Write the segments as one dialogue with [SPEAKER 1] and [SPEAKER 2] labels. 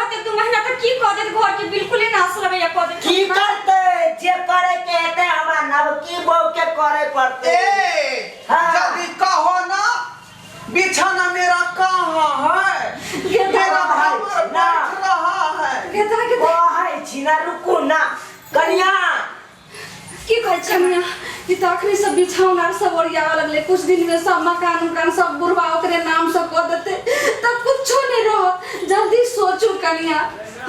[SPEAKER 1] रहत एक दू महीना तऽ की कऽ देत घर के बिल्कुले नाश लगैया कऽ देत
[SPEAKER 2] की करतै जे करे के हेतै हमरा नवकी बहू के करे पड़तै
[SPEAKER 3] ए
[SPEAKER 2] हाँ।
[SPEAKER 3] जल्दी कहो ना बिछाना मेरा कहाँ है मेरा
[SPEAKER 2] भाई,
[SPEAKER 3] कमर
[SPEAKER 2] ना।
[SPEAKER 3] बैठ रहा है
[SPEAKER 1] गेदा गेदा
[SPEAKER 2] कहै छी ना रुकू ना कनिया
[SPEAKER 1] की कहै छै मियाँ ई तऽ अखनी सब बिछौना आर सब ओरियाबऽ लगलै कुछ दिन में सब मकान उकान सब बुढ़वा ओकरे नाम से कऽ देतै तब कुछो नहि रहत जल्दी सोचू कनिया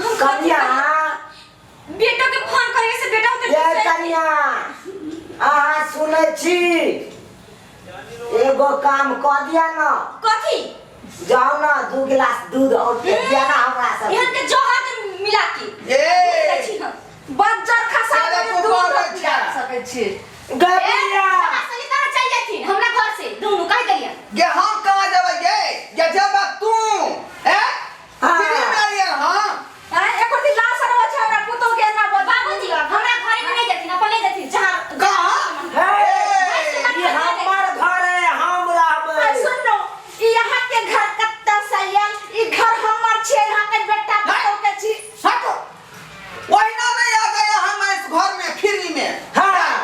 [SPEAKER 1] हम
[SPEAKER 2] कनिया
[SPEAKER 1] बेटा के फोन करे से बेटा होते
[SPEAKER 2] ये कनिया अहाँ सुनै छी एगो काम कऽ दिया न
[SPEAKER 1] कथी
[SPEAKER 2] जाओ ना दू गिलास दूध और दे दिया ना हमरा सब
[SPEAKER 1] एहन के जहर के मिला के
[SPEAKER 3] ए
[SPEAKER 1] छी हम बज्जर खसा
[SPEAKER 3] अरे
[SPEAKER 1] के
[SPEAKER 3] तू
[SPEAKER 1] दूध
[SPEAKER 3] बोलै
[SPEAKER 1] पिया
[SPEAKER 3] छै।
[SPEAKER 1] सकै छी
[SPEAKER 2] गबिया
[SPEAKER 4] सही कहाँ चल जाथिन हमरा घर से दुनू कह देलियन
[SPEAKER 3] गे हम कहाँ जेबै गे गे जेबै तू ए
[SPEAKER 2] हाँ।
[SPEAKER 3] फ्री में आइए हम
[SPEAKER 1] आँय, एको दिन लाश आर छै हमरा पुतोह के एना बज
[SPEAKER 4] बाबूजी हमरा घरे में नहीं जाथिन अपन नहीं जाथिन जहाँ
[SPEAKER 3] कहाँ
[SPEAKER 2] हे
[SPEAKER 3] ए,
[SPEAKER 2] ई हमर घर है हम रहबै
[SPEAKER 1] आय सुन लो ई यहाँ के घर कत्ता से आयल ई घर हमर छै यहाँ के बेटा पुतोह के छी
[SPEAKER 3] हटो वही ना नहीं आ गया हम इस घर में फ्री में
[SPEAKER 2] हाँ।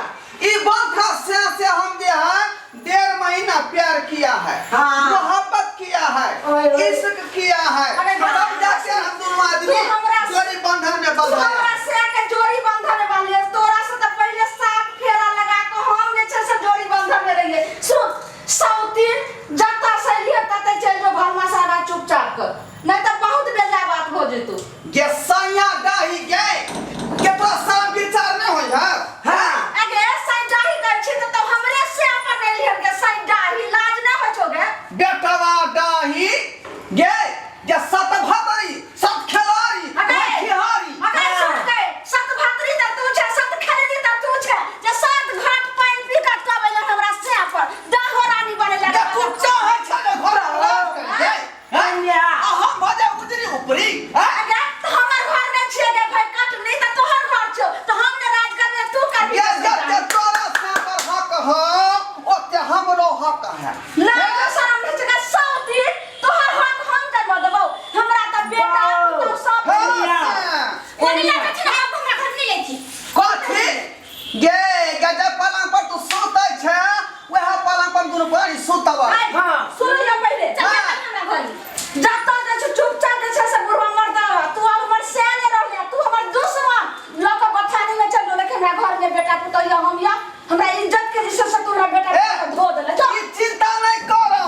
[SPEAKER 3] ई बंथा से से हम जे है 1.5 महीना प्यार किया है
[SPEAKER 2] हाँ।
[SPEAKER 3] मोहब्बत किया है
[SPEAKER 2] ओए, ओए।
[SPEAKER 3] इश्क किया है
[SPEAKER 1] अरे
[SPEAKER 3] तब जाके हम दोनों आदमी
[SPEAKER 1] तू हमरा-
[SPEAKER 3] जोड़ी बंधन में
[SPEAKER 1] तू
[SPEAKER 3] बंधाया
[SPEAKER 1] हमरा से के जोड़ी बंधन में बांधलिए तोरा से तऽ पहिले सात फेरा लगा के हम जे छै से जोड़ी बंधन में रहिए सुन सौतीन जतऽ से एलियै ततऽ चलि जो भरमा सारा चुपचाप कर नहीं तऽ बहुत बेजा बात हो जेतौ
[SPEAKER 3] गे सैया डाही गे के तोरा शर्म विचार नहीं होई है
[SPEAKER 2] हाँ
[SPEAKER 1] अगे सैडाही दै छी तऽ तो हमरे से अपन एलियन के सैडाही लाज ना होइ छौ गे
[SPEAKER 3] बेटवा डाही गे गे सत भतरी सत खेलारी
[SPEAKER 1] अगे
[SPEAKER 3] खिहारी
[SPEAKER 1] अगे सुन के सत भातरी तऽ तू छै सत खेलरी तऽ तू छै जे सात घाट पानि पी कऽ तब एलन हमरा से पर दाहो रानी बनेला
[SPEAKER 3] गे तू चाहे छै ने घर राज कर गे
[SPEAKER 2] कन्या
[SPEAKER 3] आ हम भऽ जाए उजरी ऊपरी हैं?
[SPEAKER 1] अगे तऽ हमर घर नहि छियै गे भाई कट नहि तऽ तोहर घर छौ तऽ हम ने राज करबै तू करबी
[SPEAKER 3] ये जते तोरा से पर हक हो ओते हमरो हक है
[SPEAKER 1] लाज शरम नहि छै गे, सौ दिन तोहर हक हम जन्म देबौ हमरा तऽ बेटा पुतहु सब
[SPEAKER 3] हाँ,
[SPEAKER 2] कन्या।
[SPEAKER 3] से।
[SPEAKER 4] कोनी लागै छै ना हम हमरा घर नहीं लेथी
[SPEAKER 3] कथी गे गजब पलंग पर तू सुतै छै वएह पलंग पर दुनू प्राणी सुतब
[SPEAKER 1] आइ,
[SPEAKER 2] हाँ।
[SPEAKER 1] सुन ले पहिले
[SPEAKER 4] चल
[SPEAKER 3] हाँ।
[SPEAKER 4] हमरा घर में
[SPEAKER 1] जतऽ जाइ छै चुपचाप जे छै से बुढ़वा मर्दावा तू आब हमर सैने रहले तू हमर दुश्मन लऽ कऽ बथानी में चल जो लेकिन हमरा घर में बेटा पुतहु यऽ हम यऽ हमरा इज्जत के जे छै से तू हमरा बेटा
[SPEAKER 3] ए,
[SPEAKER 1] पुतहु के धो देले चल
[SPEAKER 3] ई चिंता नहीं करो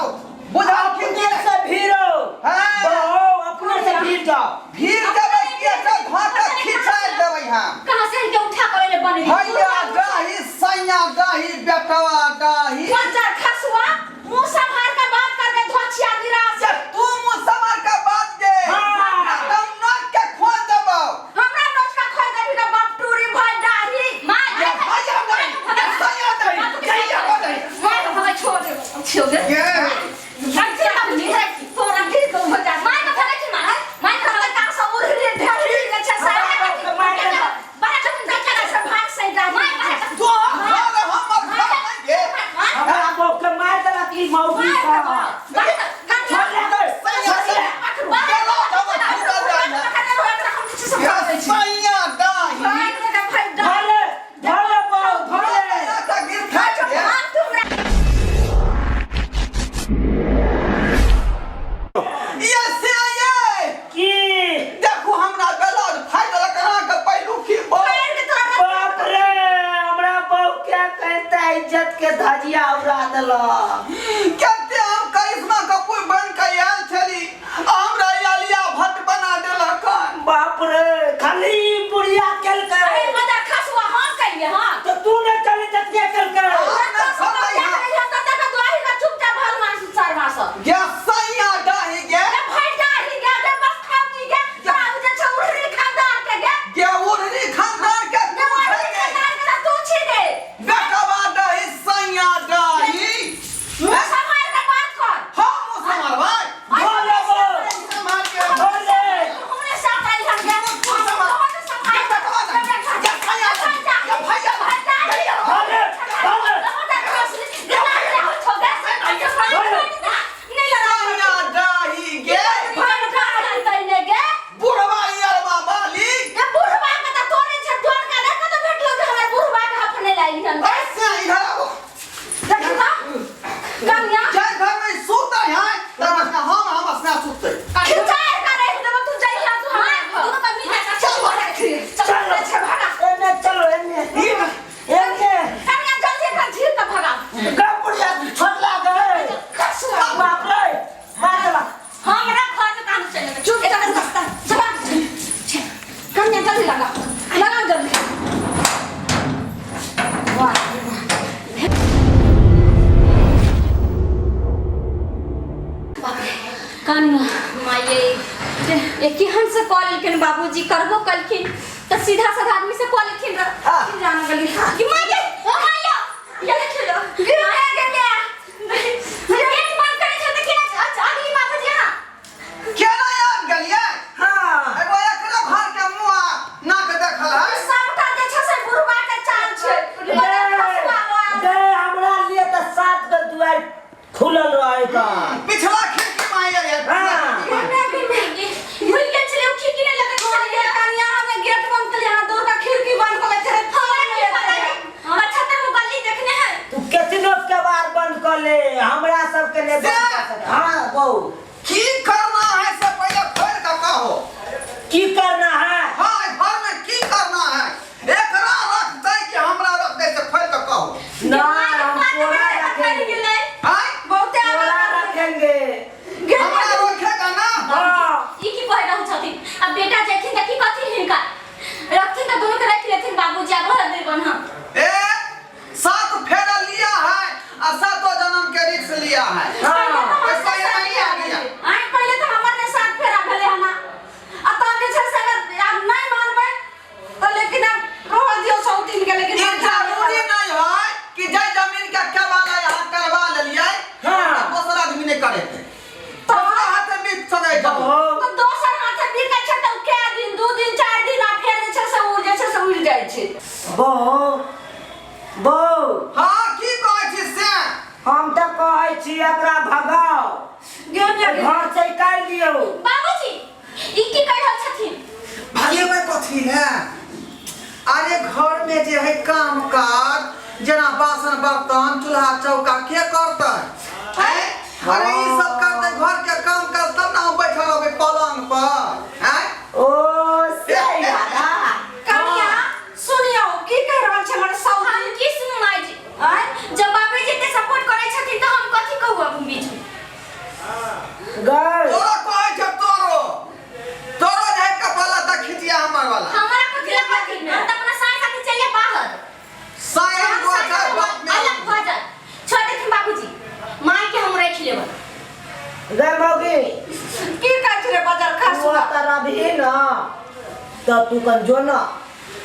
[SPEAKER 3] बुझलखिन
[SPEAKER 2] अपने से भीड़ो
[SPEAKER 3] हाँ।
[SPEAKER 2] बहो अपने से भीड़ जाओ
[SPEAKER 3] भीड़ देबै किया तऽ घाटा खिंचाइ देबै हम
[SPEAKER 4] कहाँ से इनके उठा कर ले बने
[SPEAKER 3] भैया डाही सैया डाही बेटवा डाही
[SPEAKER 1] बज्जर खसुआ मुंह संभाल के बात करबे धोछिया गिरा
[SPEAKER 3] से तू मुँह संभाल के बात दे
[SPEAKER 2] हाँ।
[SPEAKER 3] एकदम नोच के खोल देबौ
[SPEAKER 1] हमरा नोच के खोल देबी के बाप टूरी भाई डाही
[SPEAKER 4] मां
[SPEAKER 3] ये भैया डाही ये सैया डाही जइया को डाही
[SPEAKER 4] मां भगाई छोड़ दे
[SPEAKER 1] छोड़ दे
[SPEAKER 3] ये
[SPEAKER 4] रखी बाबूजी रखी
[SPEAKER 1] तोरा की कहू हो जा
[SPEAKER 4] मां के भगाई छी मां मां के
[SPEAKER 1] कतऽ का सब उड़ली ढेरी जे छै से
[SPEAKER 4] बाहर चल
[SPEAKER 1] कतऽ से भाग से डाही
[SPEAKER 4] मां बाहर
[SPEAKER 3] तू घर हमर घर नहीं गे
[SPEAKER 2] हमरा बहू के मार देलक ई मौगी सब छोड़ दे दे, छोड़ दे।
[SPEAKER 3] ये सैया डाही
[SPEAKER 2] धर ले धर ले बहू धर ले
[SPEAKER 3] का गिर खा गे ये से ये
[SPEAKER 2] की
[SPEAKER 3] देखू हमरा बेलौज फाड़ि देलक अहाँके पहिलुकी बहू
[SPEAKER 2] बाप रे हमरा बहू के कहता इज्जत के धजिया उड़ा देलक
[SPEAKER 3] कते हम करिश्मा कपूर बन के आयल छली आ हमरा आलिया भट्ट बना देलक हन।
[SPEAKER 2] बाप रे खाली बुढ़िया केलकै तो तू ने चली तक के केलकै
[SPEAKER 3] गे सैया डाही गे गे उड़नी खानदान के तू छै गे बेटवा डाही सैया डाही हम मुँह संभालबै
[SPEAKER 2] धर ले बहू
[SPEAKER 3] संभाल के
[SPEAKER 2] धर ले
[SPEAKER 3] तू संभाल गे बेटवा डाही गे
[SPEAKER 4] से कऽ लेलखिन बाबूजी करबो कलखिन तऽ सीधा साधा आदमी से कऽ लेथिन रह
[SPEAKER 2] हाँ।
[SPEAKER 1] की जान गेली
[SPEAKER 4] कि माय गे ओ माय ये देखियो
[SPEAKER 1] गे गे गे
[SPEAKER 4] गेट बंद करै छै तऽ केना अच्छा अगली बाबूजी अहाँ
[SPEAKER 3] केना आबि गेलियै
[SPEAKER 2] हाँ
[SPEAKER 3] एगो एकरा घर के मुँह आ नाक देखल है
[SPEAKER 1] सबटा जे छै से बुढ़वा के चाल छै
[SPEAKER 2] दे दे हमरा लिए तऽ सात गो दुआर खुलल रहे का
[SPEAKER 3] पिछला खिड़की में आइए है
[SPEAKER 2] हाँ।
[SPEAKER 4] भूल गेल छलै ओ खिड़की नहि लगल छलै
[SPEAKER 1] कनिया हमे गेट बंद कलियै अहाँ दूर का खिड़की बंद कऽ लै छलै
[SPEAKER 4] हमरा की पता अच्छा तर वो गली देखने है
[SPEAKER 2] तू केतनो के बार बंद कर ले हमरा सबके नहीं बंद कर सके हाँ बहू
[SPEAKER 3] की करना है से पहले खोल के कहो
[SPEAKER 2] की करना है
[SPEAKER 3] हाँ घर में की करना है एकरा रख दे कि हमरा रख दे से खोल के कहो
[SPEAKER 2] ना हम तोरा रखेंगे
[SPEAKER 3] आय
[SPEAKER 1] बहुते
[SPEAKER 2] तोरा रखेंगे
[SPEAKER 3] हमरा रखेगा ना
[SPEAKER 2] हाँ
[SPEAKER 4] ई की कहि रहल छथिन अब बेटा जेथिन तऽ की कहथिन हिनका रखथिन तऽ दुनू के राखि लेथिन बाबूजी आब रह देबन हम
[SPEAKER 3] ए सात फेरा लिया है आ सातो जन्म के रिक्स लिया है
[SPEAKER 2] हाँ
[SPEAKER 3] पैसा ये नहीं आ गया
[SPEAKER 1] आइ पहिले तऽ हमर ने साथ फेरा भेलै हन आ तब जे छै से अगर आब नहि मानबै तऽ लेकिन आब रह दियौ सौतीन के लेकिन
[SPEAKER 3] ई जरूरी नहीं है कि जै जमीन के केवाला यहाँ करवा लेलियै
[SPEAKER 2] हाँ।
[SPEAKER 3] दोसर आदमी नहीं करे दोसरा हाथे बीत सकै छै
[SPEAKER 2] बहू
[SPEAKER 1] तऽ दोसर हाथे बिकै छै तऽ कै दिन दू दिन चारि दिन आ फेर जे छै से ओ जे छै से उड़ि जाइ छै
[SPEAKER 2] बहू बहू
[SPEAKER 3] हाँ की कहै छी से
[SPEAKER 2] हम तऽ कहै छी एकरा भगाओ
[SPEAKER 1] गेल
[SPEAKER 2] घर से निकालि दियौ
[SPEAKER 4] बाबूजी ई की कहि रहल छथिन
[SPEAKER 3] भगेबै कथी ने अरे घर में जे है काम काज जेना बासन बर्तन चूल्हा चौका के करतै हैं? अरे ई सब करतै घर के काम काज तब ने हम बैठल रहबै पलंग पर हैं?
[SPEAKER 2] ओ से दादा
[SPEAKER 1] कनिया सुनियौ की कहि रहल छै हमर
[SPEAKER 4] हम
[SPEAKER 1] सौतीन
[SPEAKER 4] की सुनू माय जी
[SPEAKER 1] आँय
[SPEAKER 4] जब बाबूजी एते सपोर्ट करै छथिन तऽ हम कथी कहू अब बीच में
[SPEAKER 2] गए
[SPEAKER 3] तोरा कहै छौ तोरो तोरो जे है कपाला त खिचिया हमर वाला
[SPEAKER 4] हमरा कथी लए कहथिन हम तऽ अपना साय साथे चलिए बाहर
[SPEAKER 3] साइन
[SPEAKER 4] हम
[SPEAKER 3] गोचा
[SPEAKER 4] साय
[SPEAKER 3] बाप में
[SPEAKER 4] अलग भऽ जाए छोड़ देथिन बाबूजी माय के हम राखि लेबै
[SPEAKER 2] रे मौगी
[SPEAKER 1] की कहै छै रे बजर
[SPEAKER 2] तू
[SPEAKER 1] खसुआ
[SPEAKER 2] ओतऽ रहबही न तऽ तू कन जो न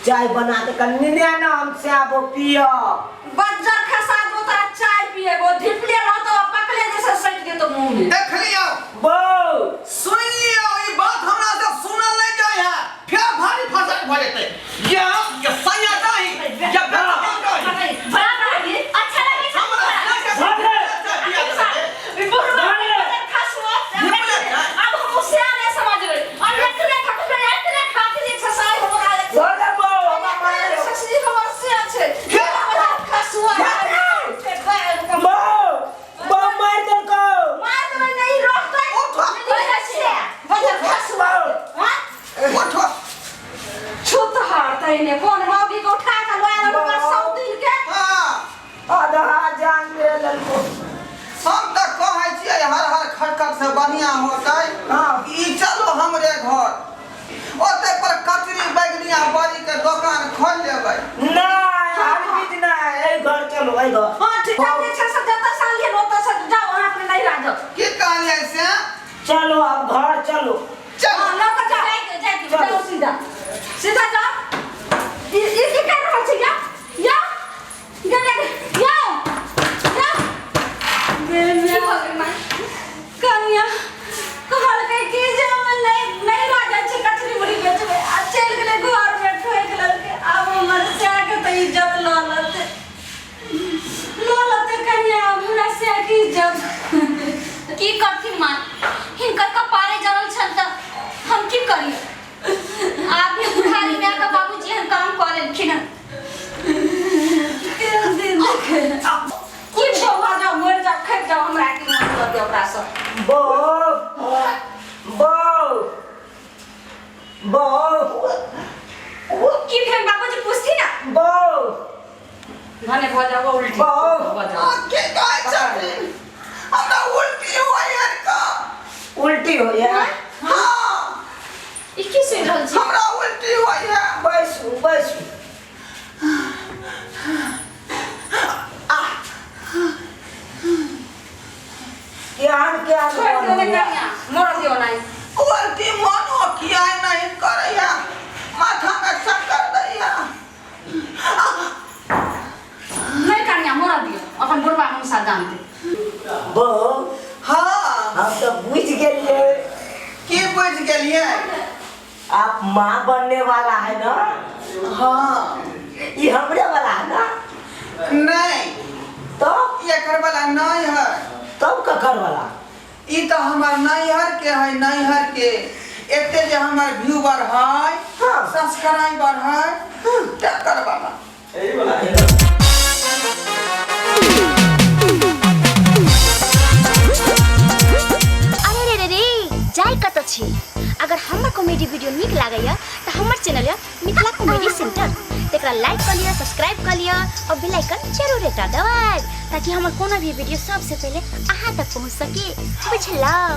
[SPEAKER 2] चाय बना के कन नेने ना हम से आबो पियब
[SPEAKER 1] बज्जर खसा दो तोरा चाय पिएबो धिपले रहतो पकले जैसे सटि जेतो मुंह में
[SPEAKER 3] देख लियौ
[SPEAKER 2] बौ
[SPEAKER 3] सुनि लियौ ई बात हमरा से सुनल नहि जाइ है फेर भारी फसाद भऽ जेतै या या सैया जाही या बेटा जाही
[SPEAKER 4] बाबूजी अच्छा लगै छै
[SPEAKER 3] हमरा
[SPEAKER 4] तोरा।
[SPEAKER 3] चाय पिया देबै।
[SPEAKER 1] बुढ़वा बज्जर खसुआ अब हम उसे नहीं समझबै और एतने खटबै एतने खातिर जे छै साइ हमरा
[SPEAKER 2] बोले बौ हमरा मारे
[SPEAKER 1] ससुरी हमर से छै बज्जर खसुआ
[SPEAKER 2] बौ बौ मारि देलकौ
[SPEAKER 1] मार देबै नहीं रोकतै
[SPEAKER 3] उठो।
[SPEAKER 1] बज्जर खसुआ
[SPEAKER 2] बौ
[SPEAKER 1] हां
[SPEAKER 3] उठो
[SPEAKER 1] छूत हार तैने कोन मौगी के उठा के लऽ आयल ओकर सौतीन के
[SPEAKER 3] हाँ
[SPEAKER 2] आधा जान ले लेलको
[SPEAKER 3] हम तऽ कहै छियै हर हर खटखट से बढ़िया होतै
[SPEAKER 2] हाँ।
[SPEAKER 3] ई चलो हमरे घर ओते पर कचरी बैगनी आ बड़ी के दोकान खोल लेबै
[SPEAKER 2] नहीं हरगिज नहीं एहि घर चलो एहि घर
[SPEAKER 1] हाँ ठीक है जे छै से जतऽ साल गेल ओतऽ से जाओ अहाँ अपने नहीं राजब
[SPEAKER 3] की कहलियै से
[SPEAKER 2] चलो अब घर चलो
[SPEAKER 3] चलो
[SPEAKER 1] हाँ लऽ कऽ जाओ
[SPEAKER 4] जाय दियौ, जाय दियौ।
[SPEAKER 1] चलो सीधा सीधा जाओ ई ई की कर रहल छी या या या या या
[SPEAKER 4] की भऽ गेल माय
[SPEAKER 1] कनिया कहलकै कि जे हम नहीं नहीं राजा छी कचरी मुड़ी बेचबै आ चलि गेलै घरमे ठोकि लेलकै आब हमर सएह तऽ इज्जत लऽ लेतै लऽ लेतै कनिया आब हमरा सएह के इज्जत
[SPEAKER 4] की करथिन माँ हिनकर कपारे जरल छनि तऽ हम की करियै आब भी बुढ़ारी में आके बाबूजी एहन काम कऽ लेलखिन हन
[SPEAKER 1] केहन दिन देखे की भऽ जाओ मरि जाओ खपि जाओ हमरा की मतलब यऽ ओकरासँ
[SPEAKER 2] बौ बौ बौ
[SPEAKER 4] की भेल बाबूजी पूछथिन ना
[SPEAKER 2] बौ
[SPEAKER 1] भने भऽ जाओ उल्टी
[SPEAKER 2] बौ।
[SPEAKER 1] भऽ जाओ
[SPEAKER 3] आ, की कहै छथिन हमरा उल्टी होइए का
[SPEAKER 2] उल्टी होइए
[SPEAKER 3] हाँ
[SPEAKER 4] ई की सुनि रहल छी
[SPEAKER 3] हमरा उल्टी होइए
[SPEAKER 2] बैसू बैसू केहन केहन
[SPEAKER 1] छोड़ि दियौ ने
[SPEAKER 2] मन होइए?
[SPEAKER 1] कनिया मरऽ दियौ नहि
[SPEAKER 3] उल्टी मनो किया
[SPEAKER 2] आप माँ बनने वाला है ना?
[SPEAKER 3] हाँ।
[SPEAKER 2] ये हमरे वाला है ना?
[SPEAKER 3] नहीं।
[SPEAKER 2] तो
[SPEAKER 3] एकर वाला नहीं है।
[SPEAKER 2] तब ककर वाला?
[SPEAKER 3] ई तऽ हमर नैहर के है, नैहर के। एते जे हमर व्यूवर है,
[SPEAKER 2] हाँ।
[SPEAKER 3] सब्सक्राइबर है, तकर वाला।
[SPEAKER 4] अरे रे रे रे, जाय कतऽ छी? अगर हमर कॉमेडी वीडियो नीक लागैया तऽ हमर चैनल यऽ मिथिला कॉमेडी सेंटर, तकरा लाइक कऽ लिअ, सब्सक्राइब कऽ लिअ और बेल आइकन जरूर एकटा दबाएब ताकि हमर कोनो भी वीडियो सबसे पहिले अहाँ तक पहुँच सके। बुझलहुँ?